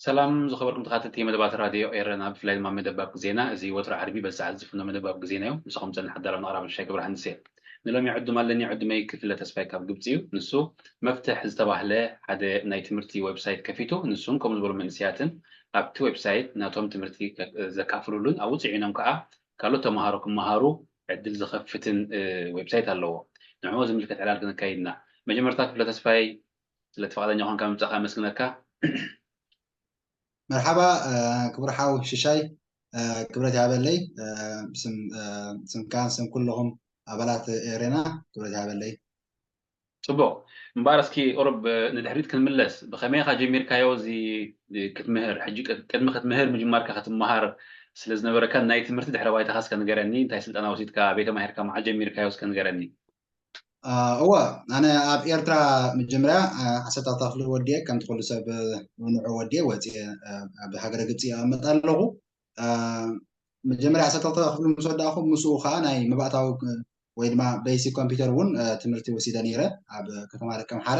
ሰላም ዝኸበርኩም ተኻተቲ መደባት ራድዮ ኤረና፣ ብፍላይ ድማ መደብ ኣብ ግዜና። እዚ ወትሮ ዓርቢ በዚ ሰዓት ዝፍኖ መደብ ኣብ ግዜና እዩ። ምሳኹም ጸንሕ ኣዳላውን ኣቕራብን ሻይ ክብርሃን ዝሴ። ንሎሚ ዕዱም ኣለኒ፣ ዕዱመይ ክፍለ ተስፋይ ካብ ግብጺ እዩ። ንሱ መፍትሕ ዝተባህለ ሓደ ናይ ትምህርቲ ዌብሳይት ከፊቱ፣ ንሱን ከምኡ ዝበሉ መንእሰያትን ኣብቲ ዌብሳይት ናቶም ትምህርቲ ከ-፣ ዘካፍሉሉን ኣብኡ ጽዒኖም ከኣ ካልኦት ተማሃሮ ክመሃሩ ዕድል ዝኸፍትን፣ እ፣ ዌብሳይት ኣለዎ። ንዕኡ ዝምልከት ዕላል ክነካይድ ኢና። መጀመርታ ክፍለ ተስፋይ ስለቲ ፍቓደኛ ኾንካ ምምጻእካ ኣመስግነካ። መርሓባ፣ እ፣ ክቡር ሓው ሽሻይ፣ እ፣ ክብረት ይሃበለይ፣ እ፣ ስም፣ እ፣ ስምካን ስም ኩልኹም ኣባላት ኤሬና ክብረት ይሃበለይ። ጽቡቕ። እምበኣር እስኪ ቁሩብ፣ እ፣ ንድሕሪት ክንምለስ። ብኸመይ ኢኻ ጀሚርካዮ እዚ፣ እ፣ ክትምህር? ሕጂ ቅድ-፣ ቅድሚ ክትምህር ምጅማርካ ክትመሃር ስለ ዝነበረካ ናይ ትምህርቲ ድሕረ ባይታኻ እስከ ንገረኒ። እንታይ ስልጠና ወሲድካ? ኣበይ ተማሂርካ? መዓስ ጀሚርካዮ እስከ ንገረኒ። አ፣ እወ፣ ኣነ ኣብ ኤርትራ መጀመርያ፣ አ፣ ዓሰርተ ክፍሊ ወዲኤ፣ ከምቲ ኩሉ ሰብ፣ እ፣ ንዑ ወዲኤ ወጺኤ፣ እ፣ ኣብ ሃገረ ግብጺ ይቕመጥ ኣለኹ። አ፣ መጀመርያ ዓሰርተ ክፍሊ ምስ ወዳእኹ፣ ምስኡ ኸኣ ናይ መባእታዊ፣ እ፣ ወይ ድማ ቤሲክ ኮምፒውተር እውን፣ እ፣ ትምህርቲ ወሲደ ነይረ ኣብ ከተማ ደቀምሓረ።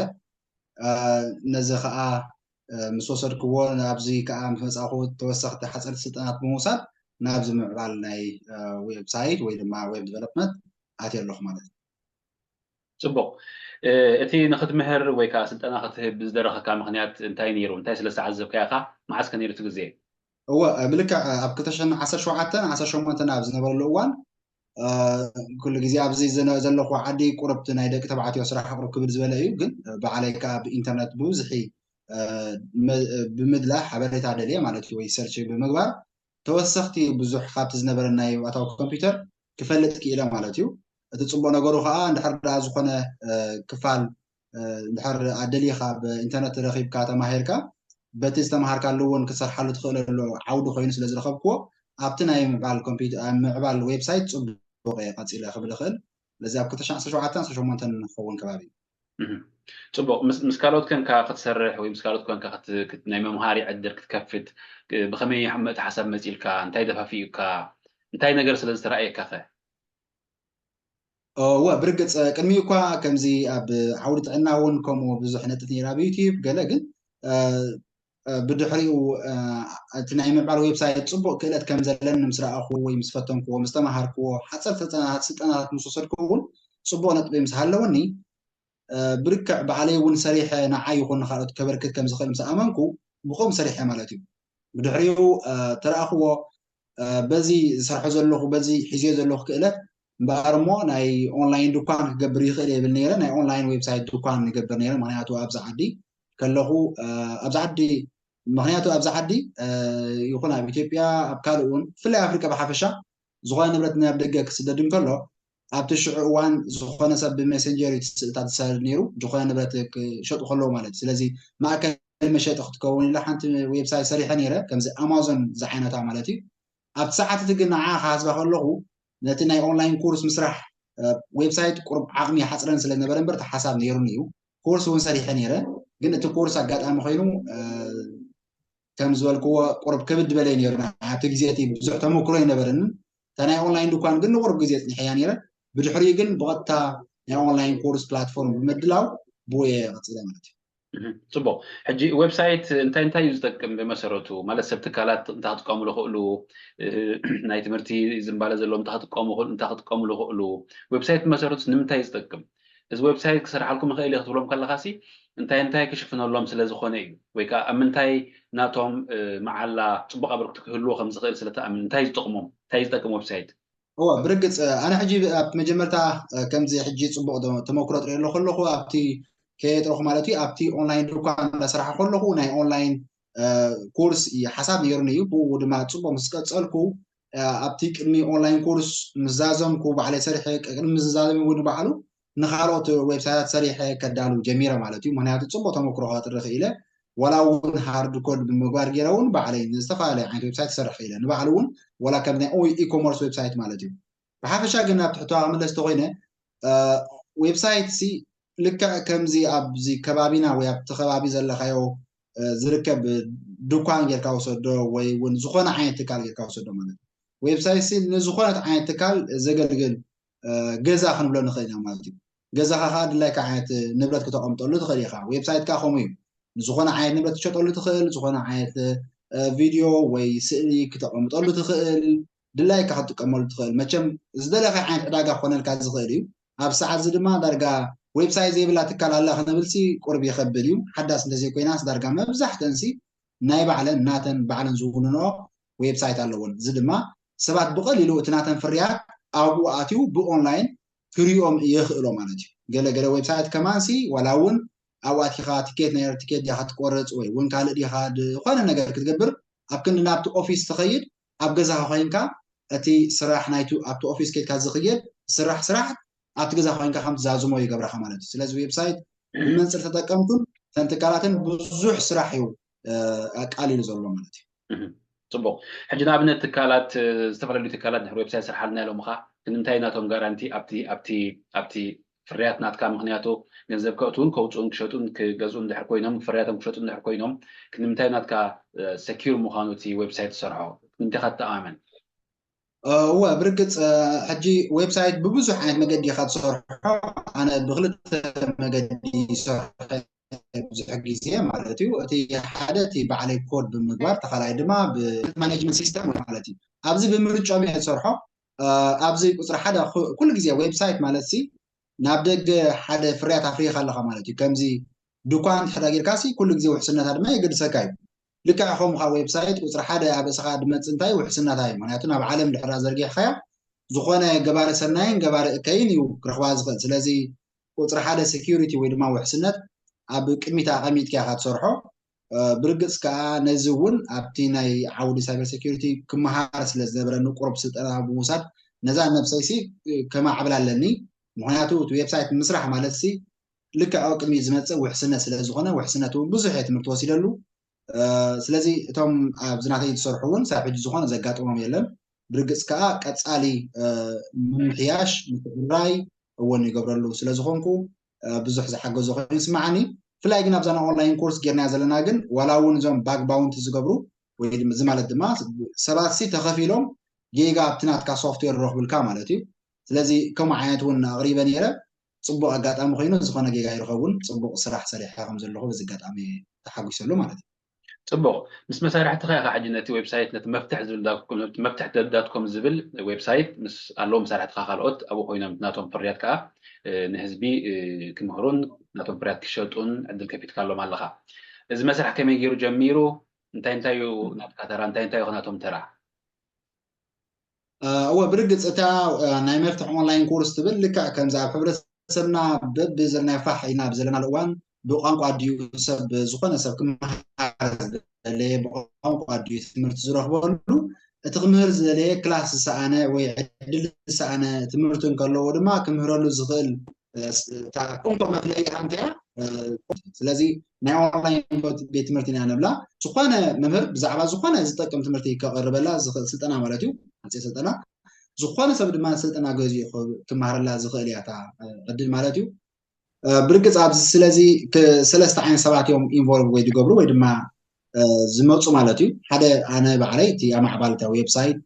አ፣ ነዚ ኸኣ፣ እ፣ ምስ ወሰድክዎ፣ ናብዚ ከኣ ምስ መጻእኩ፣ ተወሰኽቲ ሓጸርቲ ስልጠናት ብምውሳድ ናብዚ ምዕባል ናይ፣ እ፣ ዌብሳይት ወይ ድማ ዌብ ዲቨሎፕመንት ኣትየ ኣለኹ ማለት እዩ። ጽቡቕ። እ፣ እቲ ንኽትምህር ወይ ከኣ ስልጠና ክትህብ ዝደረኸካ ምኽንያት እንታይ ነይሩ? እንታይ ስለ ዝተዓዘብካዮ ኢኻ? መዓስ ከ ነይሩ እቲ ግዜ? እወ፣ ብልክዕ ኣብ ክልተ ሽሕን ዓሰርተ ሸውዓተን ዓሰርተ ሸሞንተን ኣብ ዝነበረሉ እዋን፣ እ፣ ኩሉ ግዜ ኣብዚ ዝነ-፣ ዘለኹ ዓዲ ቁሩብ ናይ ደቂ ተባዕትዮ ስራሕ ቁሩብ ክብድ ዝበለ እዩ። ግን ባዕለይ ከኣ ብኢንተርነት ብብዝሒ፣ እ፣ መ-፣ ብምድላይ ሓበሬታ ደልየ ማለት እዩ፣ ወይ ሰርች ብምግባር ተወሰኽቲ ብዙሕ ካብቲ ዝነበረ ናይ መባእታዊ ኮምፒውተር ክፈልጥ ክኢለ ማለት እዩ። እቲ ጽቡቕ ነገሩ ከኣ እንድሕር ደኣ ዝኾነ፣ እ፣ ክፋል፣ እ፣ እንድሕር ኣደሊኻ ብኢንተርነት ረኺብካ ተማሂርካ በቲ ዝተምሃርካሉ እውን ክትሰርሓሉ ትኽእለሉ ዓውዲ ኮይኑ ስለ ዝረኸብክዎ ኣብቲ ናይ ምዕባል ኮምፒውተር፣ ኣብ ምዕባል ዌብሳይት ጽቡቕ እየ ቀጺለ ክብል እኽእል። ስለዚ ኣብ ክልተ ሽሕን ዓሰርተ ሸውዓተን ዓሰርተ ሸሞንተን ክኸውን ከባቢ እዩ። እህ። ጽቡቕ። ምስ፣ ምስ ካልኦት ኮንካ ክትሰርሕ ወይ ምስ ካልኦት ኮንካ ክት-፣ ክት-፣ ናይ መምሃሪ ዕድል ክትከፍት፣ እ፣ ብኸመይ ሓ-፣ እቲ ሓሳብ መጺልካ? እንታይ ደፋፊኡካ? እንታይ ነገር ስለ ዝተራእየካ ከ? እወ፣ ብርግጽ፣ ቅድሚኡ እኳ ከምዚ ኣብ ዓውዲ ጥዕና እውን ከምኡ ብዙሕ ነጥፍ ነይራ ኣብ ዩቲዩብ፣ ገለ ግን፣ እ፣ እ፣ ብድሕሪኡ፣ እ፣ እቲ ናይ ምዕባል ዌብሳይት ጽቡቕ ክእለት ከም ዘለኒ ምስ ረኣኹ ወይ ምስ ፈተንክዎ፣ ምስ ተማሃርክዎ፣ ሓጸርቲ ስልጠናታት፣ ስልጠናታት ምስ ወሰድኩ እውን ጽቡቕ ነጥቢ ምስ ሃለወኒ፣ እ፣ ብልክዕ ባዕለይ እውን ሰሪሐ ንዓይ ይኹን ንኻልኦት ከበርክት ከም ዝኽእል ምስ ኣመንኩ፣ ብኸም ሰሪሐ ማለት እዩ። ብድሕሪኡ፣ እ፣ ተረኣኽዎ፣ እ፣ በዚ ዝሰርሖ ዘለኹ፣ በዚ ሒዝዮ ዘለኹ ክእለት፣ እምበኣር እሞ ናይ ኦንላይን ድኳን ክገብር ይኽእል እየ ይብል ነይረ። ናይ ኦንላይን ዌብሳይት ድኳን ይገብር ነይረ። ምኽንያቱ ኣብዚ ዓዲ ከለኹ፣ እ፣ ኣብዚ ዓዲ፣ ምኽንያቱ ኣብዚ ዓዲ፣ እ፣ ይኹን ኣብ ኢትዮጵያ፣ ኣብ ካልእ እውን፣ ብፍላይ ኣፍሪቃ ብሓፈሻ፣ ዝኾነ ንብረት ናብ ደገ ክስደድ እንከሎ፣ ኣብቲ ሽዑ እዋን ዝኾነ ሰብ ብሜሴንጀር እዩ እቲ ስእልታት ዝሰደድ ነይሩ፣ ዝኾነ ንብረት ክሸጡ ከለዉ ማለት እዩ። ስለዚ ማእከል መሸጢ ክትከውን ኢለ ሓንቲ ዌብሳይት ሰሪሐ ነይረ፣ ከምዚ ኣማዞን ዝዓይነታ ማለት እዩ። ኣብቲ ሰዓት እቲ ግን ንዓ ክሓስባ ከለኹ፣ ነቲ ናይ ኦንላይን ኮርስ ምስራሕ፣ እ፣ ዌብሳይት ቁሩብ ዓቕሚ ይሓጽረን ስለ ዝነበረ እምበር፣ እቲ ሓሳብ ነይሩኒ እዩ። ኮርስ እውን ሰሪሐ ነይረ፣ ግን እቲ ኮርስ ኣጋጣሚ ኮይኑ፣ እ፣ ከም ዝበልክዎ ቁሩብ ክብድ በለ ነይሩ። ኣብቲ ግዜ እቲ ብዙሕ ተመክሮ ኣይነበረንን። እታ ናይ ኦንላይን ድኳን ግን ንቁሩብ ግዜ ጽኒሐያ ነይረ። ብድሕሪኡ ግን ብቐጥታ ናይ ኦንላይን ኮርስ ፕላትፎርም ብምድላው ብኡ እየ ቀጺለ ማለት እዩ። እህ፣ ጽቡቕ። ሕጂ ዌብሳይት እንታይ እንታይ እዩ ዝጠቅም ብመሰረቱ? ማለት ሰብ ትካላት እንታይ ክጥቀሙሉ ይኽእሉ? እ፣ ናይ ትምህርቲ ዝንባለ ዘለዎም እንታይ ክጥቀሙ ይኽእሉ? እንታይ ክጥቀሙሉ ይኽእሉ? ዌብሳይት ብመሰረቱ ንምንታይ እዩ ዝጠቅም? እዚ ዌብሳይት ክሰርሓልኩም ይኽእል እየ ክትብሎም ከለኻሲ እንታይ እንታይ ክሽፍነሎም ስለ ዝኾነ እዩ? ወይ ከኣ ኣብ ምንታይ ናቶም፣ እ፣ መዓላ ጽቡቕ ኣበርክቶ ክህልዎ ከም ዝኽእል ስለ ትኣምን እንታይ እዩ ዝጠቕሞም? እንታይ እዩ ዝጠቅም ዌብሳይት? እወ፣ ብርግጽ፣ እ፣ ኣነ ሕጂ ኣብ መጀመርታ፣ እ፣ ከምዚ ሕጂ ጽቡቕ ዶ-፣ ተመክሮ ጥሪኤ ኣለኹ ከለኹ ኣብቲ ከየጥረኹ ማለት እዩ፣ ኣብቲ ኦንላይን ድኳን እናሰራሕኩ ከለኹ ናይ ኦንላይን፣ እ፣ ኮርስ እዩ ሓሳብ ነይሩኒ እዩ። ብኡ ድማ ጽቡቕ ምስ ቀጸልኩ፣ ኣብቲ ቅድሚ ኦንላይን ኮርስ ምዛዘምኩ ባዕለይ ሰሪሐ ቅድሚ ምዛዘም እውን ባዕሉ ንካልኦት ዌብሳይታት ሰሪሐ ከዳሉ ጀሚረ ማለት እዩ። ምክንያቱ ፅቡቅ ተመክሮ ከጥሪ ክኢለ ዋላ እውን ሃርድ ኮድ ብምግባር ገይረ እውን ባዕለይ ዝተፈላለዩ ዓይነት ዌብሳይት ክሰርሕ ክኢለ ንባዕሉ እውን ዋላ ከም ናይ ኢኮመርስ ዌብሳይት ማለት እዩ። ብሓፈሻ ግን ናብ ትሕቶ ክምለስ ተኮይነ ዌብሳይት ሲ ልክዕ ከምዚ ኣብዚ ከባቢና ወይ ኣብቲ ከባቢ ዘለካዮ ዝርከብ ድኳን ጌርካ ውሰዶ ወይ እውን ዝኾነ ዓይነት ትካል ጌርካ ውሰዶ ማለት እዩ። ዌብሳይት ሲ ንዝኾነት ዓይነት ትካል ዘገልግል ገዛ ክንብሎ ንኽእል ኢና ማለት እዩ። ገዛኻ ከዓ ድላይካ ዓይነት ንብረት ክተቐምጠሉ ትኽእል ኢኻ። ዌብሳይት ከዓ ከምኡ እዩ። ዝኾነ ዓይነት ንብረት ትሸጠሉ ትኽእል፣ ዝኾነ ዓይነት ቪድዮ ወይ ስእሊ ክተቐምጠሉ ትኽእል፣ ድላይካ ክትጥቀመሉ ትኽእል። መቸም ዝደለኻ ዓይነት ዕዳጋ ክኾነልካ ዝኽእል እዩ። ኣብ ሰዓት እዚ ድማ ዳርጋ ዌብሳይት ዘይብላ ትካል ኣላ ክንብልሲ ቁርብ ይኸብድ እዩ። ሓዳስ እንተዘይኮይናስ ዳርጋ መብዛሕተንሲ ናይ ባዕለን ናተን ባዕለን ዝውንንኦ ዌብሳይት ኣለዎን። እዚ ድማ ሰባት ብቐሊሉ እቲ ናተን ፍርያት ኣብኡ ኣትዩ ብኦንላይን ክሪኦም የኽእሎ ማለት እዩ። ገለ ገለ ዌብሳይት ከማንሲ ዋላ እውን ኣብኡ ኣቲኻ ትኬት ናይ ትኬት ዲኻ ክትቆርፅ ወይ እውን ካልእ ዲኻ ዝኾነ ነገር ክትገብር ኣብ ክንዲ ናብቲ ኦፊስ ትኸይድ ኣብ ገዛኻ ኮይንካ እቲ ስራሕ ናይቲ ኣብቲ ኦፊስ ከይድካ ዝኽየድ ስራሕ ስራሕ ኣብቲ ገዛ ኮይንካ ከም ትዛዝሞ ይገብረኻ ማለት እዩ። ስለዚ ዌብሳይት ብመንፅር ተጠቀምቱን ተን ትካላትን ብዙሕ ስራሕ እዩ ኣቃሊሉ ዘሎ ማለት እዩ። ፅቡቅ። ሕጂ ንኣብነት ትካላት ዝተፈላለዩ ትካላት ድሕሪ ዌብሳይት ስርሓልና ኢሎምኻ ክንምንታይ ናቶም ጋራንቲ ኣብቲ ኣብቲ ኣብቲ ፍርያት ናትካ ምክንያቱ ገንዘብ ከእትውን ከውፅኡን ክሸጡን ክገዝኡን ድሕር ኮይኖም ፍርያቶም ክሸጡ ድሕር ኮይኖም ክንምንታይ ናትካ ሰኪር ምዃኑ እቲ ዌብሳይት ትሰርሖ ንምንታይ ኢኻ ትተኣማመን? እወ ብርግፅ ሕጂ ዌብሳይት ብብዙሕ ዓይነት መገዲ ኢኻ ትሰርሖ። ኣነ ብክልተ መገዲ ይሰርሐ ብዙሕ ግዜ ማለት እዩ። እቲ ሓደ እቲ ባዕለይ ኮድ ብምግባር ተኻላይ ድማ ብማኔጅመንት ሲስተም ማለት እዩ። ኣብዚ ብምርጫም እየ ዝሰርሖ። ኣብዚ ቁፅሪ ሓደ ኩሉ ግዜ ዌብሳይት ማለት ሲ ናብ ደገ ሓደ ፍርያት ኣፍሪኻ ኣለኻ ማለት እዩ። ከምዚ ድኳን ተሓዳጊርካ ሲ ኩሉ ግዜ ውሕስነታ ድማ የገድሰካ እዩ። ልክዕ ከምኡ ከዓ ዌብሳይት ቁፅሪ ሓደ ኣብ እስኻ ድመፅ እንታይ ውሕስነታ እዩ። ምክንያቱ ናብ ዓለም ድሕራ ዘርጊሕካያ ዝኾነ ገባሪ ሰናይን ገባሪ እከይን እዩ ክረኽባ ዝኽእል። ስለዚ ቁፅሪ ሓደ ሴኪሪቲ ወይ ድማ ውሕስነት ኣብ ቅድሚት ኣቐሚጥካ ኢኻ ትሰርሖ። ብርግፅ ከዓ ነዚ እውን ኣብቲ ናይ ዓውዲ ሳይበር ሴኪሪቲ ክመሃር ስለ ዝነበረኒ ቁሩብ ስልጠና ብምውሳድ ነዛ ነብሰይሲ ከማዕብል ኣለኒ። ምክንያቱ እቲ ዌብሳይት ምስራሕ ማለት ሲ ልክዕ ኣብ ቅድሚት ዝመፅእ ውሕስነት ስለ ዝኾነ ውሕስነት እውን ብዙሕ እየ ትምህርቲ ወሲደሉ። ስለዚ እቶም ኣብዚ ናተይ ዝሰርሑ እውን ሳብ ሕጂ ዝኾነ ዘጋጥሞም የለን። ብርግፅ ከዓ ቀፃሊ ምምሕያሽ ምትዕርራይ እውን ይገብረሉ ስለዝኾንኩ ብዙሕ ዝሓገዞ ኮይኑ ይስማዓኒ። ብፍላይ ግን ኣብዛ ናይ ኦንላይን ኮርስ ጌርናያ ዘለና ግን ዋላ እውን እዞም ባክ ባውንቲ ዝገብሩ ወይ እዚ ማለት ድማ ሰባት ሲ ተኸፊሎም ጌጋ ኣብቲ ናትካ ሶፍትዌር ረኽብልካ ማለት እዩ። ስለዚ ከምኡ ዓይነት እውን ኣቕሪበ ነይረ። ፅቡቅ ኣጋጣሚ ኮይኑ ዝኾነ ጌጋ ይርከቡን ፅቡቅ ስራሕ ሰሪሐ ከም ዘለኹ በዚ ኣጋጣሚ ተሓጒሰሉ ማለት እዩ። ፅቡቅ። ምስ መሳርሕትኻ ኢኻ ሕጂ ነቲ ዌብሳይት ነቲ መፍትሕ ዝብል መፍትሕ ዳትኮም ዝብል ዌብሳይት ምስ ኣለዉ መሳርሕትኻ ካልኦት ኣብኡ ኮይኖም ናቶም ፍርያት ከዓ ንህዝቢ ክምህሩን ናቶም ፍርያት ክሸጡን ዕድል ከፊትካሎም ኣለኻ። እዚ መስርሕ ከመይ ገይሩ ጀሚሩ? እንታይ እንታይ እዩ ናትካ ተራ? እንታይ እንታይ እዩ ናቶም ተራ? እወ ብርግፅ እታ ናይ መፍትሕ ኦንላይን ኮርስ ትብል ልክዕ ከምዚ ኣብ ሕብረተሰብና በቢ ዘልናዮ ፋሕ ኢና ኣብ ዘለና እዋን ብቋንቋ ድዩ ሰብ ዝኾነ ሰብ ክመሃር ዝደለየ ብቋንቋ ድዩ ትምህርቲ ዝረኽበሉ እቲ ክምህር ዝደለየ ክላስ ዝሰኣነ ወይ ዕድል ዝሰኣነ ትምህርቲ እንከለዎ ድማ ክምህረሉ ዝኽእል እታ እንኮ መፍለይ ሃንቲያ ስለዚ ናይ ኦንላይን ቤት ትምህርቲ ኢና ንብላ። ዝኾነ መምህር ብዛዕባ ዝኾነ ዝጠቅም ትምህርቲ ከቕርበላ ዝኽእል ስልጠና ማለት እዩ። ሓፂር ስልጠና ዝኾነ ሰብ ድማ ስልጠና ገዚኡ ክመሃረላ ዝኽእል እያ እታ ዕድል ማለት እዩ። ብርግፅ ኣብዚ ስለዚ ሰለስተ ዓይነት ሰባት እዮም ኢንቮልቭ ወይ ዝገብሩ ወይ ድማ ዝመፁ ማለት እዩ። ሓደ ኣነ ባዕለይ እቲ ኣማዕባልታ ዌብሳይት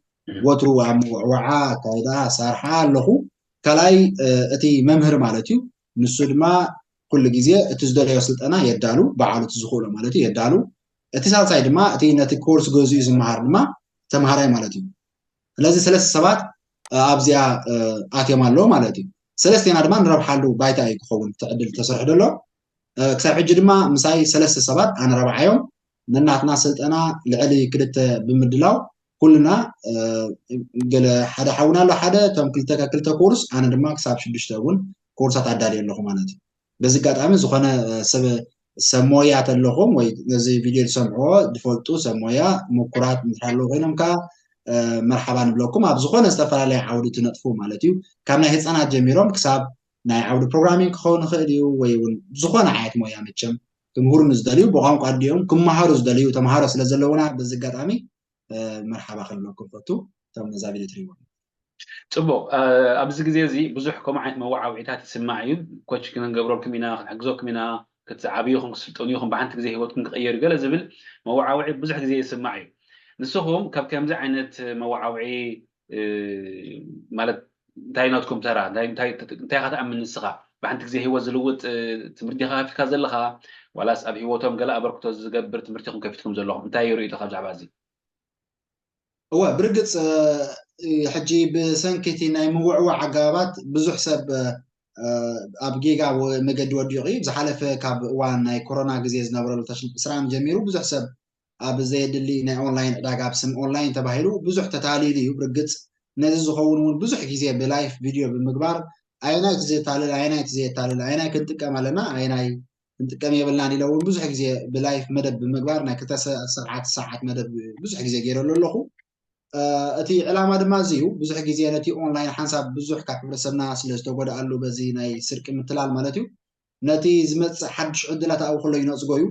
ወትሩ ኣብ ምውዕዋዓ ኣካይዳ ኣሳርሓ ኣለኹ። ካልኣይ እቲ መምህር ማለት እዩ። ንሱ ድማ ኩሉ ግዜ እቲ ዝደለዮ ስልጠና የዳሉ፣ ባዕሉ እቲ ዝኽእሎ ማለት እዩ የዳሉ። እቲ ሳልሳይ ድማ እቲ ነቲ ኮርስ ገዚኡ ዝመሃር ድማ ተምሃራይ ማለት እዩ። ስለዚ ሰለስተ ሰባት ኣብዚኣ ኣትዮም ኣለዉ ማለት እዩ። ሰለስቴና ድማ ንረብሓሉ ባይታ እዩ ክኸውን እቲ ዕድል ተሰርሑ ዘሎ። ክሳብ ሕጂ ድማ ምሳይ ሰለስተ ሰባት ኣነ ረብዓዮም ነናትና ስልጠና ልዕሊ ክልተ ብምድላው ኩልና ገለ ሓደ ሓውና ኣሎ ሓደ እቶም ክልተ ክልተ ኮርስ ኣነ ድማ ክሳብ ሽዱሽተ እውን ኮርሳት ኣዳልየ ኣለኹ ማለት እዩ። በዚ ኣጋጣሚ ዝኾነ ሰብ ሰብ ሞያ ተለኹም ወይ ነዚ ቪድዮ ዝሰምዕዎ ዝፈልጡ ሰብ ሞያ ምኩራት እንድሕር ኣለዉ ኮይኖም ከዓ መርሓባ ንብለኩም። ኣብ ዝኾነ ዝተፈላለየ ዓውዲ ትነጥፉ ማለት እዩ። ካብ ናይ ህፃናት ጀሚሮም ክሳብ ናይ ዓውዲ ፕሮግራሚንግ ክኸውን ይኽእል እዩ፣ ወይ እውን ዝኾነ ዓይነት ሞያ መቸም ክምህሩ ንዝደልዩ፣ ብቋንቋ ኣዲኦም ክመሃሩ ዝደልዩ ተምሃሮ ስለ ዘለውና በዚ ኣጋጣሚ መርሓባ ክንብለኩም ፈቱ። እቶም ነዛ ቪድዮ ትሪእዎም። ፅቡቅ። ኣብዚ ግዜ እዚ ብዙሕ ከምኡ ዓይነት መወዓውዒታት ይስማዕ እዩ። ኮች ክንገብረልኩም ኢና፣ ክንሕግዘኩም ኢና፣ ክትዓብዩ ኢኹም፣ ክትስልጠኑ ኢኹም፣ ብሓንቲ ግዜ ህይወትኩም ክቕየር እዩ ገለ ዝብል መወዓውዒ ብዙሕ ግዜ ይስማዕ እዩ። ንስኹም ካብ ከምዚ ዓይነት መወዓውዒ ማለት እንታይ ናትኩም ተራ እንታይ እንታይ እንታይ ኢኻ ትኣምን ንስኻ? ብሓንቲ ግዜ ህይወት ዝልውጥ ትምህርቲ ዲኻ ከፊትካ ዘለኻ፣ ዋላስ ኣብ ህይወቶም ገለ ኣበርክቶ ዝገብር ትምህርቲ ኢኹም ከፊትኩም ዘለኹም? እንታይ እዩ ርእይቶኻ ብዛዕባ እዚ? እወ፣ ብርግጽ ሕጂ ብሰንኪ እቲ ናይ ምውዕዋዕ ኣገባባት ብዙሕ ሰብ ኣብ ጌጋ መገዲ ወዲቑ እዩ። ዝሓለፈ ካብ እዋን ናይ ኮሮና ግዜ ዝነበረሉ ተሽን ዕስራን ጀሚሩ ብዙሕ ሰብ ኣብ ዘየድሊ ናይ ኦንላይን ዕዳጋ፣ ኣብ ስም ኦንላይን ተባሂሉ ብዙሕ ተታሊሉ እዩ። ብርግጽ ነዚ ዝኸውን እውን ብዙሕ ግዜ ብላይፍ ቪድዮ ብምግባር ኣየናይ እቲ ዘታልል፣ ኣየናይ እቲ ዘየታልል፣ ኣየናይ ክንጥቀም ኣለና፣ ኣየናይ ክንጥቀም የብልናን ኢለ እውን ብዙሕ ግዜ ብላይፍ መደብ ብምግባር ናይ ክልተ ሰዓት ሰዓት መደብ ብዙሕ ግዜ ገይረሉ ኣለኹ። እቲ ዕላማ ድማ እዚ እዩ። ብዙሕ ግዜ ነቲ ኦንላይን ሓንሳብ ብዙሕ ካብ ሕብረተሰብና ስለ ዝተጎድኣሉ በዚ ናይ ስርቂ ምትላል ማለት እዩ፣ ነቲ ዝመፅእ ሓድሽ ዕድላት ኣብኡ ከሎ ይነፅጎ እዩ።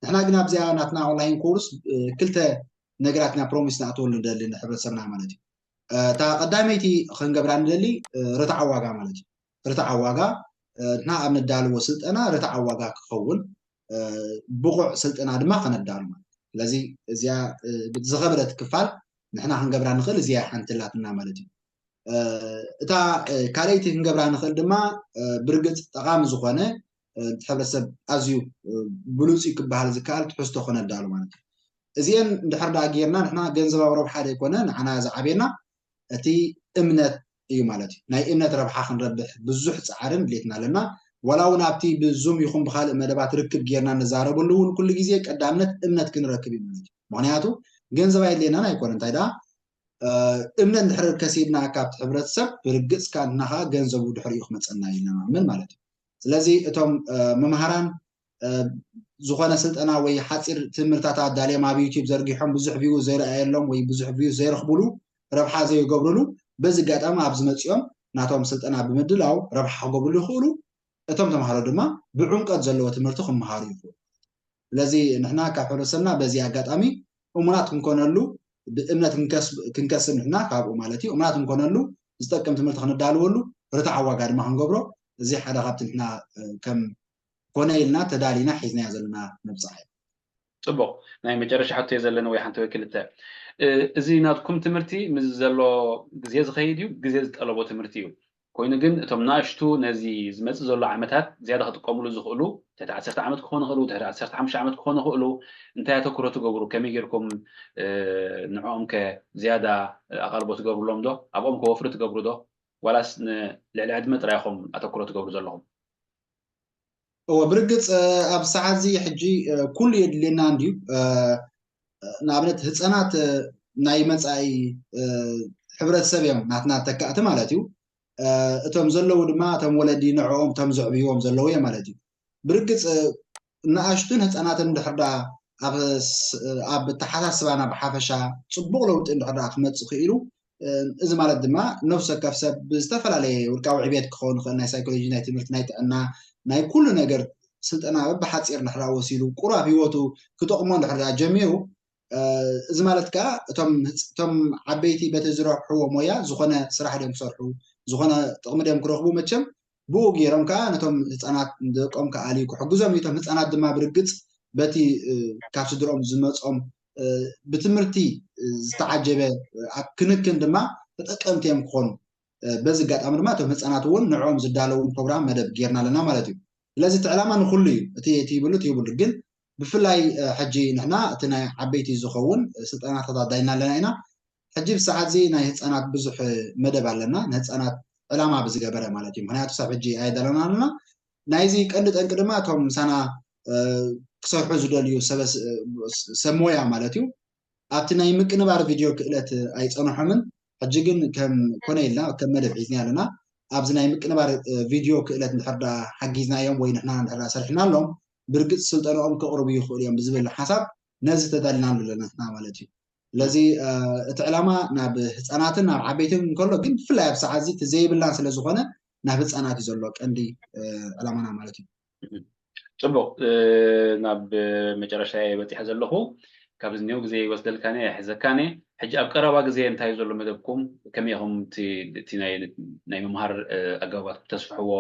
ንሕና ግን ኣብዚኣ ናትና ኦንላይን ኮርስ ክልተ ነገራት ኢና ፕሮሚስ ንኣትወሉ ንደሊ ንሕብረተሰብና ማለት እዩ። እታ ቀዳመይቲ ክንገብራ ንደሊ ርትዓዊ ዋጋ ማለት እዩ። ርትዓዊ ዋጋ ንሕና ኣብ ነዳልዎ ስልጠና ርትዓዊ ዋጋ ክኸውን ብቑዕ ስልጠና ድማ ከነዳሉ ማለት እዩ። ስለዚ እዚኣ ዝኸበደት ክፋል ንሕና ክንገብራ ንኽእል እዚኣ ሓንቲ ኣላትና ማለት እዩ። እታ ካልኣይቲ ክንገብራ ንኽእል ድማ ብርግፅ ጠቓሚ ዝኾነ እቲ ሕብረተሰብ ኣዝዩ ብሉፅ እዩ ክበሃል ዝከኣል ትሕዝቶ ከነዳሉ ማለት እዩ። እዚአን እንድሕር ደኣ ጌርና ንሕና ገንዘባዊ ረብሓ ዘይኮነ ንዓና ዝዓብየና እቲ እምነት እዩ ማለት እዩ። ናይ እምነት ረብሓ ክንረብሕ ብዙሕ ፃዕርን ድሌትና ኣለና። ዋላ እውን ኣብቲ ብዙም ይኹን ብካልእ መደባት ርክብ ጌርና ንዛረበሉ እውን ኩሉ ግዜ ቀዳምነት እምነት ክንረክብ እዩ ማለት እዩ። ምክንያቱ ገንዘብ ኣየድልየናን ኣይኮነ፣ እንታይ ደኣ እምነት እንድሕር ከሲብና ካብቲ ሕብረተሰብ ብርግፅ ካንትና ከዓ ገንዘቡ ድሕሪኡ ክመፀና እዩ ነማምን ማለት እዩ። ስለዚ እቶም መምሃራን ዝኾነ ስልጠና ወይ ሓፂር ትምህርታት ኣዳልዮም ኣብ ዩቲዩብ ዘርጊሖም ብዙሕ ቪው ዘይረኣየሎም ወይ ብዙሕ ቪው ዘይረኽብሉ፣ ረብሓ ዘይገብርሉ፣ በዚ ኣጋጣሚ ኣብዚ መፂኦም ናቶም ስልጠና ብምድላው ረብሓ ክገብርሉ ይኽእሉ። እቶም ተምሃሮ ድማ ብዕምቀት ዘለዎ ትምህርቲ ክመሃሩ ይኽእሉ። ስለዚ ንሕና ካብ ሕብረተሰብና በዚ ኣጋጣሚ እሙናት ክንኮነሉ ብእምነት ክንከስብ ንሕና ካብኡ ማለት እዩ እሙናት ክንኮነሉ ዝጠቅም ትምህርቲ ክንዳልወሉ ርትዓዊ ዋጋ ድማ ክንገብሮ እዚ ሓደ ካብቲ ንሕና ከም ኮነ ኢልና ተዳሊና ሒዝናዮ ዘለና መብፅዓ እዩ። ፅቡቅ። ናይ መጨረሻ ሕቶ እየ ዘለኒ ወይ ሓንቲ ወይ ክልተ። እዚ ናትኩም ትምህርቲ ምስ ዘሎ ግዜ ዝኸይድ እዩ፣ ግዜ ዝጠለቦ ትምህርቲ እዩ። ኮይኑ ግን እቶም ናእሽቱ ነዚ ዝመፅእ ዘሎ ዓመታት ዝያዳ ክጥቀምሉ ዝኽእሉ ትሕቲ ዓሰርተ ዓመት ክኾኑ ይኽእሉ፣ ትሕቲ ዓሰርተ ሓሙሽተ ዓመት ክኾኑ ይኽእሉ፣ እንታይ ኣተኩሮ ትገብሩ? ከመይ ጌርኩም ንዕኦም ከ ዝያዳ ኣቓልቦ ትገብርሎም ዶ? ኣብኦም ከ ወፍሪ ትገብሩ ዶ? ዋላስ ንልዕሊ ዕድመ ጥራይ ኢኹም ኣተኩሮ ትገብሩ ዘለኹም? እወ፣ ብርግፅ ኣብ ሰዓት እዚ ሕጂ ኩሉ የድልየና እንድዩ። ንኣብነት ህፃናት ናይ መፃኢ ሕብረተሰብ እዮም፣ ናትና ተካእቲ ማለት እዩ። እቶም ዘለዉ ድማ እቶም ወለዲ ንዕኦም እቶም ዘዕብይዎም ዘለዉ እዮም ማለት እዩ። ብርግፅ ንኣሽቱን ህፃናትን እንድሕር ደኣ ኣብ ኣተሓሳስባና ብሓፈሻ ፅቡቕ ለውጢ እንድሕር ደኣ ክመፅእ ክኢሉ፣ እዚ ማለት ድማ ነፍሲ ወከፍ ሰብ ብዝተፈላለየ ውልቃዊ ዕብየት ክኸውን ይኽእል፣ ናይ ሳይኮሎጂ፣ ናይ ትምህርቲ፣ ናይ ጥዕና፣ ናይ ኩሉ ነገር ስልጠና በብሓፂር እንድሕር ደኣ ወሲዱ ቁሩብ ኣብ ህይወቱ ክጠቕሞ እንድሕር ደኣ ጀሚሩ፣ እዚ ማለት ከዓ እቶም ዓበይቲ በቲ ዝረብሕዎ ሞያ ዝኾነ ስራሕ ድዮም ክሰርሑ፣ ዝኾነ ጥቕሚ ድዮም ክረኽቡ፣ መቸም ብኡ ገይሮም ከዓ ነቶም ህፃናት ንደቆም ክኣልዩ ክሕግዞም እዩ። እቶም ህፃናት ድማ ብርግፅ በቲ ካብ ስድሮም ዝመፆም ብትምህርቲ ዝተዓጀበ ኣብ ክንክን ድማ ተጠቀምቲ እዮም ክኾኑ። በዚ ኣጋጣሚ ድማ እቶም ህፃናት እውን ንዕኦም ዝዳለውን ፕሮግራም መደብ ጌርና ኣለና ማለት እዩ። ስለዚ እቲ ዕላማ ንኩሉ እዩ፣ እቲ እቲ ይብሉ እቲ ይብሉ። ግን ብፍላይ ሕጂ ንሕና እቲ ናይ ዓበይቲ ዝኸውን ስልጠናታት ኣዳይና ኣለና ኢና። ሕጂ ብሰዓት እዚ ናይ ህፃናት ብዙሕ መደብ ኣለና፣ ንህፃናት ዕላማ ብዝገበረ ማለት እዩ። ምክንያቱ ሳብ ሕጂ ኣየዳለና ኣለና። ናይዚ ቀንዲ ጠንቂ ድማ እቶም ምሳና ክሰርሑ ዝደልዩ ሰብ ሞያ ማለት እዩ ኣብቲ ናይ ምቅንባር ቪድዮ ክእለት ኣይፀንሖምን። ሕጂ ግን ከም ኮነ ኢልና ከም መደብ ሒዝና ኣለና። ኣብዚ ናይ ምቅንባር ቪድዮ ክእለት እንድሕር ደኣ ሓጊዝናዮም ወይ ንሕና እንድሕር ደኣ ሰሪሕናሎም ብርግፅ ስልጠንኦም ከቕርቡ ይኽእሉ እዮም ብዝብል ሓሳብ ነዚ ተዳሊናሉ ኣለና ማለት እዩ። ስለዚ እቲ ዕላማ ናብ ህፃናትን ናብ ዓበይትን እንከሎ ግን ብፍላይ ኣብ ሰዓት እዚ እቲ ዘይብላን ስለዝኾነ ናብ ህፃናት እዩ ዘሎ ቀንዲ ዕላማና ማለት እዩ። ፅቡቅ፣ ናብ መጨረሻ በፂሐ ዘለኹ። ካብዚ ኒው ግዜ ይወስደልካነ ይሕዘካነ። ሕጂ ኣብ ቀረባ ግዜ እንታይ ዘሎ መደብኩም? ከመይ ኢኹም ናይ ምምሃር ኣገባባት ክተስፍሕዎ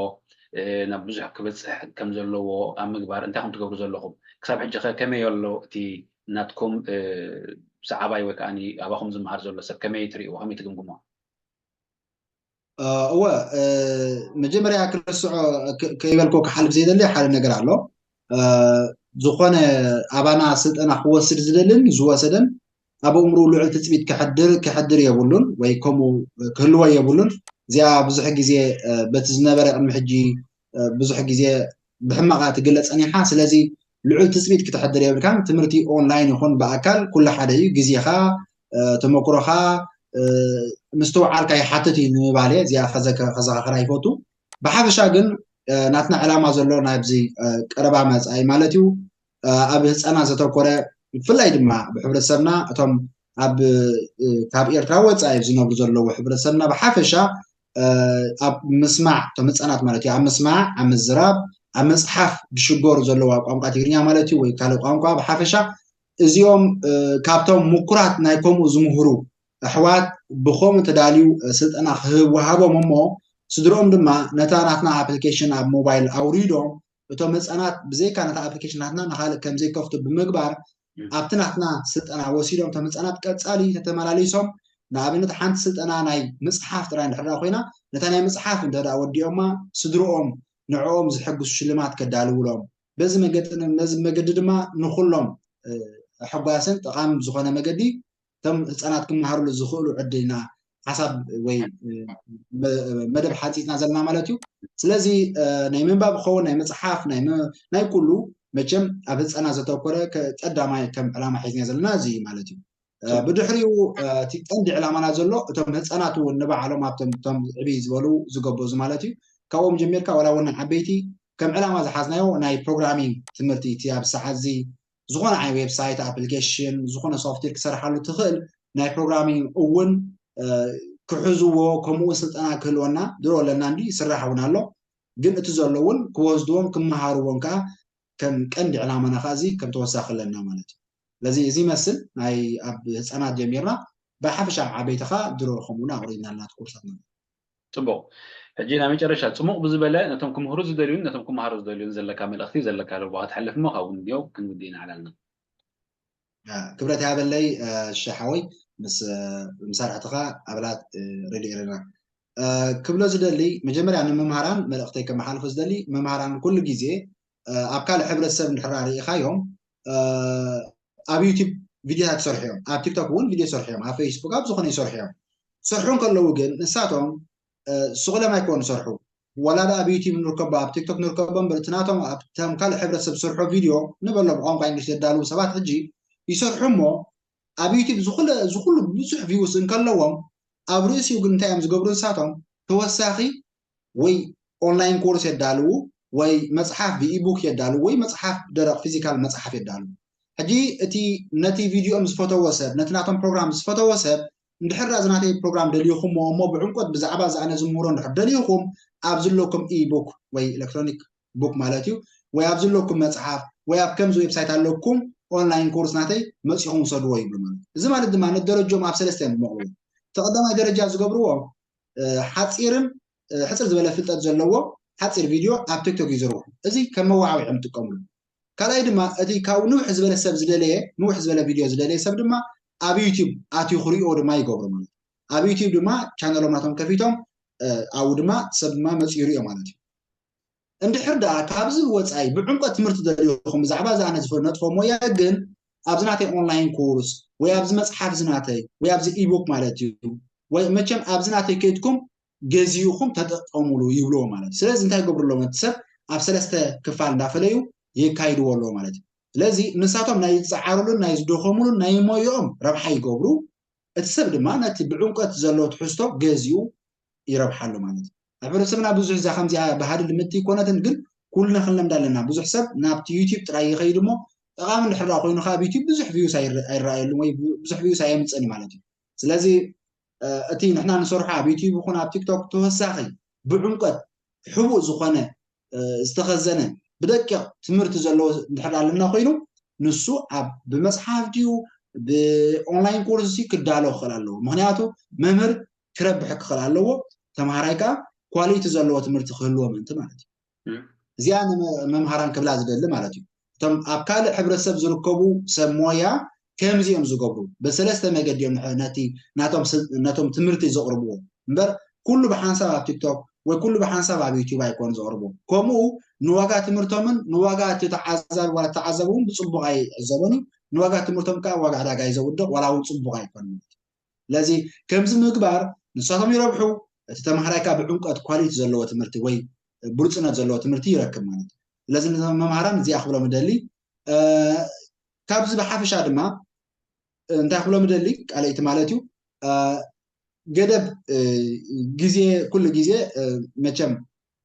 ናብ ብዙሕ ክበፅሕ ከም ዘለዎ ኣብ ምግባር እንታይ ኹም ትገብሩ ዘለኹም? ክሳብ ሕጂ ከ ከመይ ኣሎ እቲ ናትኩም ሰዓባይ ወይ ከዓ ኣባኹም ዝመሃር ዘሎ ሰብ ከመይ ትርእይዎ፣ ከመይ ትግምግሞ? እወ፣ መጀመርያ ክርስዖ ከይበልኮ ክሓልፍ ዘይደሊ ሓደ ነገር ኣሎ። ዝኾነ ኣባና ስልጠና ክወስድ ዝደልን ዝወሰደን ኣብ እምሩ ልዑል ትፅቢት ክሕድር ክሕድር የብሉን ወይ ከምኡ ክህልዎ የብሉን። እዚኣ ብዙሕ ግዜ በቲ ዝነበረ ቅድሚ ሕጂ ብዙሕ ግዜ ብሕማቓ ትግለፅ ፀኒሓ። ስለዚ ልዑል ትፅቢት ክተሕድር የብልካን። ትምህርቲ ኦንላይን ይኹን ብኣካል ኩሉ ሓደ እዩ። ግዜኻ፣ ተመክሮኻ፣ ምስትውዓልካ ይሓትት እዩ ንምባል እየ። እዚኣ ከዘካኽራ ይፈቱ። ብሓፈሻ ግን ናትና ዕላማ ዘሎ ናብዚ ቀረባ መፃኢ ማለት እዩ ኣብ ህፃናት ዘተኮረ ብፍላይ ድማ ብሕብረተሰብና እቶም ኣብ ካብ ኤርትራ ወፃኢ ዝነብሩ ዘለዉ ሕብረተሰብና ብሓፈሻ ኣብ ምስማዕ እቶም ህፃናት ማለት እዩ ኣብ ምስማዕ ኣብ ምዝራብ ኣብ መፅሓፍ ዝሽገሩ ዘለዉ ኣብ ቋንቋ ትግርኛ ማለት እዩ ወይ ካልእ ቋንቋ ብሓፈሻ እዚኦም ካብቶም ምኩራት ናይ ከምኡ ዝምህሩ ኣሕዋት ብኸምኡ ተዳልዩ ስልጠና ክህብ ወሃቦም እሞ ስድርኦም ድማ ነታ ናትና ኣፕሊኬሽን ኣብ ሞባይል ኣውሪዶም እቶም ህፃናት ብዘይካ ነታ ኣፕሊኬሽን ናትና ንካልእ ከምዘይከፍቱ ብምግባር ኣብቲ ናትና ስልጠና ወሲዶም እቶም ህፃናት ቀፃሊ ተተመላሊሶም ንኣብነት ሓንቲ ስልጠና ናይ ምፅሓፍ ጥራይ እንድሕር ኮይና ነታ ናይ ምፅሓፍ እንተ ወዲኦማ ስድርኦም ንዕኦም ዝሕግዙ ሽልማት ከዳልውሎም በዚ መገዲ ድማ ንኩሎም ሕጓስን ጠቃሚ ዝኾነ መገዲ እቶም ህፃናት ክመሃርሉ ዝኽእሉ ዕድልና ሓሳብ ወይ መደብ ሓፂፅና ዘለና ማለት እዩ። ስለዚ ናይ ምንባብ ክኸውን ናይ መፅሓፍ ናይ ኩሉ መቸም ኣብ ህፃናት ዘተኮረ ቀዳማይ ከም ዕላማ ሒዝና ዘለና እዚ እዩ ማለት እዩ። ብድሕሪኡ እቲ ቀንዲ ዕላማና ዘሎ እቶም ህፃናት እውን ንባዕሎም ኣብቶም እቶም ዕብይ ዝበሉ ዝገበዙ ማለት እዩ ካብኦም ጀሚርካ ዋላ እውን ዓበይቲ ከም ዕላማ ዝሓዝናዮ ናይ ፕሮግራሚንግ ትምህርቲ እቲ ኣብ ሰዓት እዚ ዝኾነ ዓይነት ዌብሳይት ኣፕሊኬሽን ዝኾነ ሶፍትዌር ክሰርሓሉ ትኽእል ናይ ፕሮግራሚንግ እውን ክሕዝዎ ከምኡ ስልጠና ክህልወና ድሮ ኣለና እንዲ ይስራሕ እውን ኣሎ ግን እቲ ዘሎ እውን ክወስድዎም ክመሃርዎም ከዓ ከም ቀንዲ ዕላማና ከዓ እዚ ከም ተወሳኺ ኣለና ማለት እዩ ስለዚ እዚ ይመስል ናይ ኣብ ህፃናት ጀሚርና ብሓፈሻ ዓበይቲ ከዓ ድሮ ከምኡውን ኣቕሪብና ኣለና ኮርሳት ማለት ፅቡቅ ሕጂ ናይ መጨረሻ ፅሙቅ ብዝበለ ነቶም ክምህሩ ዝደልዩን ነቶም ክመሃሩ ዝደልዩን ዘለካ መልእክቲ ዘለካ ለቦ ክትሓልፍ እሞ ካብኡ ንዮ ክንውዲ ኢና ዕላልና ክብረት ያበለይ ሸሓወይ ምስ መሳርሕትኻ ኣባላት ሬድዮ ኤረና ክብሎ ዝደሊ መጀመርያ ንመምሃራን መልእክተይ ከመሓልፎ ዝደሊ መምሃራን ኩሉ ግዜ ኣብ ካልእ ሕብረተሰብ እንድሕራ ርኢኻዮም ኣብ ዩቲብ ቪድዮታት ይሰርሑ እዮም ኣብ ቲክቶክ እውን ቪድዮ ይሰርሑ እዮም ኣብ ፌስቡክ ኣብ ዝኾነ ይሰርሑ እዮም ክሰርሑ እንከለዉ ግን ንሳቶም ስቕሎም ኣይኮኑ ዝሰርሑ ዋላ ኣብ ዩቲብ ንርከቦ ኣብ ቲክቶክ ንርከቦ እምበር እቲ ናቶም ኣብቶም ካልእ ሕብረተሰብ ዝሰርሖ ቪድዮ ንበሎ ብቋንቋ እንግሊሽ ዘዳልዉ ሰባት ሕጂ ይሰርሑ እሞ ኣብ ዩቲብ ዝኹለ ዝኹሉ ብዙሕ ቪውስ እንከለዎም ኣብ ርእሲኡ ግን እንታይ እዮም ዝገብሩ ንሳቶም ተወሳኺ ወይ ኦንላይን ኮርስ የዳልዉ ወይ መፅሓፍ ብኢቡክ የዳልዉ ወይ መፅሓፍ ደረቕ ፊዚካል መፅሓፍ የዳልዉ ሕጂ እቲ ነቲ ቪድዮም ዝፈተዎ ሰብ ነቲ ናቶም ፕሮግራም ዝፈተዎ ሰብ እንድሕር እዚ ናተይ ፕሮግራም ደልዩኹምዎ እሞ ብዕምቆት ብዛዕባ እዚ ኣነ ዝምህሮ እንድሕር ደልዩኹም ኣብ ዝለኩም ኢቡክ ወይ ኤሌክትሮኒክ ቡክ ማለት እዩ ወይ ኣብ ዝለኩም መፅሓፍ ወይ ኣብ ከምዚ ዌብሳይት ኣለኩም ኦንላይን ኮርስ ናተይ መፂኹም ውሰድዎ ይብሉ ማለት እዚ ማለት ድማ ነደረጆም ኣብ ሰለስተ እዮም ዝመቕልዎ እቲ ቀዳማይ ደረጃ ዝገብርዎ ሓፂርን ሕፅር ዝበለ ፍልጠት ዘለዎ ሓፂር ቪድዮ ኣብ ቲክቶክ እዩ ዝርብሑ እዚ ከም መዋዕዊዕ እዮም ዝጥቀምሉ ካልኣይ ድማ እቲ ካብ ንውሕ ዝበለ ሰብ ዝደለየ ንውሕ ዝበለ ቪድዮ ዝደለየ ሰብ ድማ ኣብ ዩቲብ ኣትዩ ክሪኦ ድማ ይገብሩ ማለት ኣብ ዩቲብ ድማ ቻነሎም ናቶም ከፊቶም ኣብኡ ድማ ሰብ ድማ መፅኡ ይሪኦ ማለት እዩ እንድሕር ደኣ ካብዚ ወፃኢ ብዕምቆት ትምህርቲ ደሊኹም ብዛዕባ እዚ ኣነ ዝነጥፎ ሞያ ግን ኣብዚ ናተይ ኦንላይን ኮርስ ወይ ኣብዚ መፅሓፍ ዝናተይ ወይ ኣብዚ ኢቡክ ማለት እዩ ወይ መቸም ኣብዚ ናተይ ከይድኩም ገዚኡኹም ተጠቀሙሉ ይብልዎ ማለት እዩ ስለዚ እንታይ ገብሩ ኣለዎም እቲ ሰብ ኣብ ሰለስተ ክፋል እንዳፈለዩ የካይድዎ ኣለዎ ማለት እዩ ስለዚ ንሳቶም ናይ ዝፀዓሩሉን ናይ ዝደኸሙሉን ናይ ሞይኦም ረብሓ ይገብሩ እቲ ሰብ ድማ ነቲ ብዕምቀት ዘለዎ ትሕዝቶ ገዚኡ ይረብሓሉ ማለት እዩ ኣብ ሕብረተሰብና ብዙሕ እዛ ከምዚኣ ባህሊ ልምድቲ ይኮነትን ግን ኩልና ክንለምዳ ኣለና ብዙሕ ሰብ ናብቲ ዩቲብ ጥራይ ይኸይድ እሞ ጠቓሚ እንድሕር ኮይኑ ካብ ዩቲዩብ ብዙሕ ቪዩስ ኣይረኣየሉን ወይ ብዙሕ ቪዩስ ኣየምፅእን ማለት እዩ። ስለዚ እቲ ንሕና ንሰርሖ ኣብ ዩቲዩብ ይኹን ኣብ ቲክቶክ ተወሳኺ ብዕምቀት ሕቡእ ዝኾነ ዝተኸዘነ ብደቂቕ ትምህርቲ ዘለዎ እንድሕር ኣለና ኮይኑ ንሱ ኣብ ብመፅሓፍ ድዩ ብኦንላይን ኮርስ ክዳሎ ክኽእል ኣለዎ። ምክንያቱ መምህር ክረብሕ ክኽእል ኣለዎ። ተምሃራይ ከዓ ኳሊቲ ዘለዎ ትምህርቲ ክህልዎ ምእንቲ ማለት እዩ። እዚኣ ንመምሃራን ክብላ ዝደሊ ማለት እዩ። እቶም ኣብ ካልእ ሕብረተሰብ ዝርከቡ ሰብ ሞያ ከምዚ እዮም ዝገብሩ። ብሰለስተ መገዲ እዮም ነቲ ነቶም ትምህርቲ ዘቕርብዎ እምበር ኩሉ ብሓንሳብ ኣብ ቲክቶክ ወይ ኩሉ ብሓንሳብ ኣብ ዩቲዩብ ኣይኮን ዘቕርቡ። ከምኡ ንዋጋ ትምህርቶምን ንዋጋ እቲ ተዓዛቢ ዋላ ተዓዘቢ እውን ብፅቡቕ ኣይዕዘቦን እዩ። ንዋጋ ትምህርቶም ከዓ ዋጋ ዕዳጋ እዩ ዘውድቕ ዋላ እውን ፅቡቕ ኣይኮን ማለት እዩ። ስለዚ ከምዚ ምግባር ንሳቶም ይረብሑ፣ እቲ ተምሃራይ ከዓ ብዕምቀት ኳሊቲ ዘለዎ ትምህርቲ ወይ ብሉፅነት ዘለዎ ትምህርቲ ይረክብ ማለት እዩ። ስለዚ ነቶም መምሃራን እዚኣ ክብሎም እደሊ። ካብዚ ብሓፈሻ ድማ እንታይ ክብሎም እደሊ ቃለይቲ ማለት እዩ ገደብ ግዜ ኩሉ ግዜ መቸም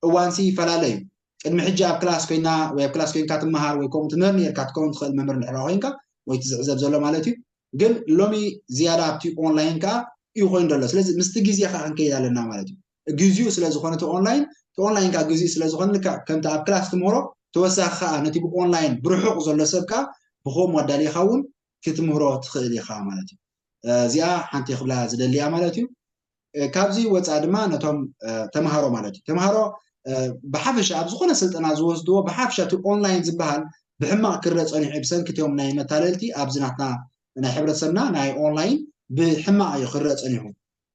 እዋንሲ ይፈላለ እዩ። ቅድሚ ሕጂ ኣብ ክላስ ኮይና ወይ ኣብ ክላስ ኮይንካ ትመሃር ወይ ከምኡ ትምህር ነርካ ትከውን ትኽእል መምህር እንድሕራ ኮይንካ ወይ ትዝዕዘብ ዘሎ ማለት እዩ። ግን ሎሚ ዝያዳ ኣብቲ ኦንላይን ከዓ እዩ ኮይኑ ዘሎ። ስለዚ ምስቲ ግዜ ከዓ ክንከይድ ኣለና ማለት እዩ። ግዜኡ ስለ ዝኾነ እቲ ኦንላይን እቲ ኦንላይን ከዓ ግዜኡ ስለ ዝኾነ ልክዕ ከምቲ ኣብ ክላስ ትምህሮ ተወሳኺ ከዓ ነቲ ብኦንላይን ብርሑቕ ዘሎ ሰብ ከዓ ብኸምኡ ኣዳሊኻ እውን ክትምህሮ ትኽእል ኢኻ ማለት እዩ። እዚኣ ሓንቲ ክብላ ዝደሊ እያ ማለት እዩ። ካብዚ ወፃኢ ድማ ነቶም ተምሃሮ ማለት እዩ ተምሃሮ ብሓፈሻ ኣብ ዝኾነ ስልጠና ዝወስድዎ ብሓፈሻ እቲ ኦንላይን ዝበሃል ብሕማቕ ክረአ ፀኒሑ እዩ ብሰንኪ እቲኦም ናይ መታለልቲ ኣብዚ ናትና ናይ ሕብረተሰብና ናይ ኦንላይን ብሕማቕ እዩ ክረአ ፀኒሑ።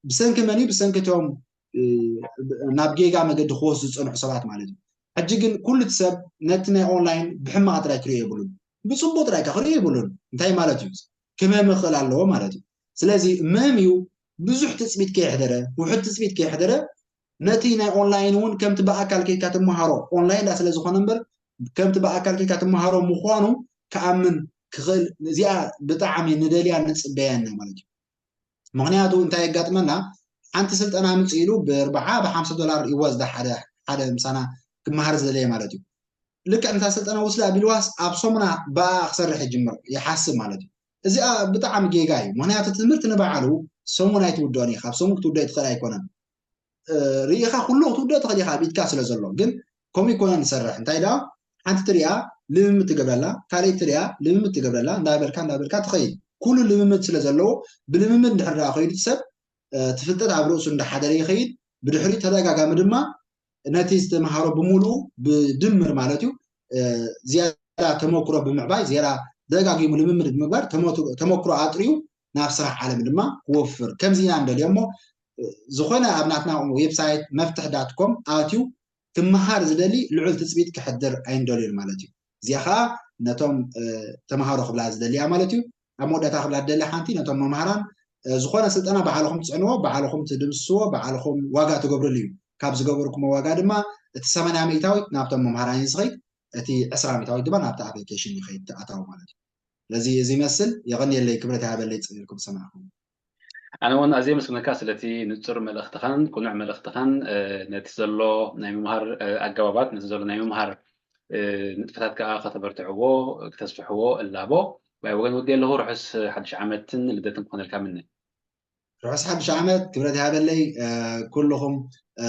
ብሰንኪ መን እዩ? ብሰንኪ እቶም ናብ ጌጋ መገዲ ክወስዱ ዝፀንሑ ሰባት ማለት እዩ። ሕጂ ግን ኩሉ እቲ ሰብ ነቲ ናይ ኦንላይን ብሕማቕ ጥራይ ክሪኦ የብሉን፣ ብፅቡቅ ጥራይ ከዓ ክሪኦ የብሉን። እንታይ ማለት እዩ? ክመም ይኽእል ኣለዎ ማለት እዩ። ስለዚ መም እዩ ብዙሕ ትፅቢት ከየሕደረ ውሑድ ትፅቢት ከየሕደረ ነቲ ናይ ኦንላይን እውን ከምቲ ብኣካል ከይድካ ትመሃሮ ኦንላይን ዳ ስለ ዝኾነ እምበር ከምቲ ብኣካል ከይድካ ትመሃሮ ምዃኑ ክኣምን ክኽእል እዚኣ ብጣዕሚ ንደልያ ንፅበያን ማለት እዩ። ምክንያቱ እንታይ የጋጥመና ሓንቲ ስልጠና ምፅ ኢሉ ብርብዓ ብሓምሳ ዶላር ይወስዳ ሓደ ሓደ ምሳና ክመሃር ዝደለየ ማለት እዩ። ልክዕ ነታ ስልጠና ወስዳ ቢልዋስ ኣብ ሰሙና ብኣ ክሰርሕ ይጅምር ይሓስብ ማለት እዩ። እዚኣ ብጣዕሚ ጌጋ እዩ። ምክንያቱ ትምህርቲ ንባዕሉ ሰሙን ኣይትውደኦን እዩ። ካብ ሰሙን ክትውደኦ ትኽእል ኣይኮነን። ርኢኻ ኩሉ ክትውደኦ ትኽእል ኢኻ ኣብ ኢድካ ስለ ዘሎ። ግን ከምኡ ይኮነን ዝሰርሕ። እንታይ ደኣ ሓንቲ ትሪኣ ልምምድ ትገብረላ፣ ካልኣይቲ ትሪኣ ልምምድ ትገብረላ፣ እንዳበልካ እንዳበልካ ትኸይድ። ኩሉ ልምምድ ስለ ዘለዎ ብልምምድ እንድሕር ደኣ ከይዱ እቲ ሰብ እቲ ፍልጠት ኣብ ርእሱ እንዳሓደረ ይኸይድ። ብድሕሪኡ ተደጋጋሚ ድማ ነቲ ዝተምሃሮ ብምሉኡ ብድምር ማለት እዩ ዝያዳ ተመክሮ ብምዕባይ ዝያዳ ደጋጊሙ ልምምድ ብምግባር ተመክሮ ኣጥርዩ ናብ ስራሕ ዓለም ድማ ክወፍር ከምዚ ኢና ንደልዮ እሞ ዝኾነ ኣብ ናትና ዌብሳይት መፍትሕ ዳት ኮም ኣትዩ ክመሃር ዝደሊ ልዑል ትፅቢት ክሕድር ኣይንደልዩን ማለት እዩ። እዚኣ ከዓ ነቶም ተምሃሮ ክብላ ዝደልያ ማለት እዩ። ኣብ መወዳእታ ክብላ ዝደሊ ሓንቲ ነቶም መምሃራን ዝኾነ ስልጠና ባዕልኹም ትፅዕንዎ፣ ባዕልኹም ትድምስስዎ፣ ባዕልኹም ዋጋ ትገብርሉ እዩ። ካብ ዝገበርኩሞ ዋጋ ድማ እቲ ሰማንያ ሚእታዊት ናብቶም መምሃራን እዩ ዝኸይድ፣ እቲ ዕስራ ሚእታዊት ድማ ናብቲ ኣፕሊኬሽን ይኸይድ ትኣታዊ ማለት እዩ። ስለዚ እዚ ይመስል። የቐንየለይ፣ ክብረት ይሃበለይ፣ ጽን ኢልኩም ዝሰማዕኩም። ኣነ እውን ኣዝየ የመስግነካ ስለቲ ንጹር መልእኽትኻን ቅኑዕ መልእኽትኻን፣ እ፣ ነቲ ዘሎ ናይ ምምሃር፣ እ፣ ኣገባባት፣ ነቲ ዘሎ ናይ ምምሃር፣ እ፣ ንጥፈታት ከኣ ከተበርትዕዎ፣ ክተስፍሕዎ እላቦ። ብኣይ ወገን ወዲ ኣለኹ፣ ርሑስ ሓድሽ ዓመትን ልደትን ክኾነልካ ምነ። ርሑስ ሓድሽ ዓመት ክብረት ይሃበለይ፣ እ፣ ኩልኹም፣ እ፣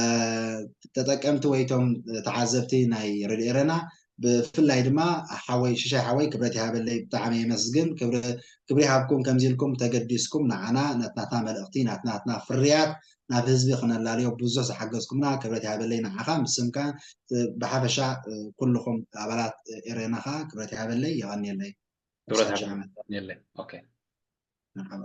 ተጠቀምቲ ወይ እቶም ተዓዘብቲ ናይ ሬድዮ ኤረና፣ ብፍላይ ድማ ሓወይ ሽሻይ ሓወይ ክብረት ይሃበለይ ብጣዕሚ የመስግን። ክብሪ ክብሪ ይሃብኩም ከምዚ ኢልኩም ተገዲስኩም ንዓና ናትናትና መልእኽቲ ናትናትና ፍርያት ናብ ህዝቢ ክነላልዮ ብዙሕ ዝሓገዝኩምና ክብረት ይሃበለይ ንዓኻ ምስምካ ብሓፈሻ ኩልኹም ኣባላት ኤረና ኸዓ ክብረት ይሃበለይ የቐንየለይ። ክብረት ሓድሽ ዓመት። የለን። ኦኬ። መርሓባ።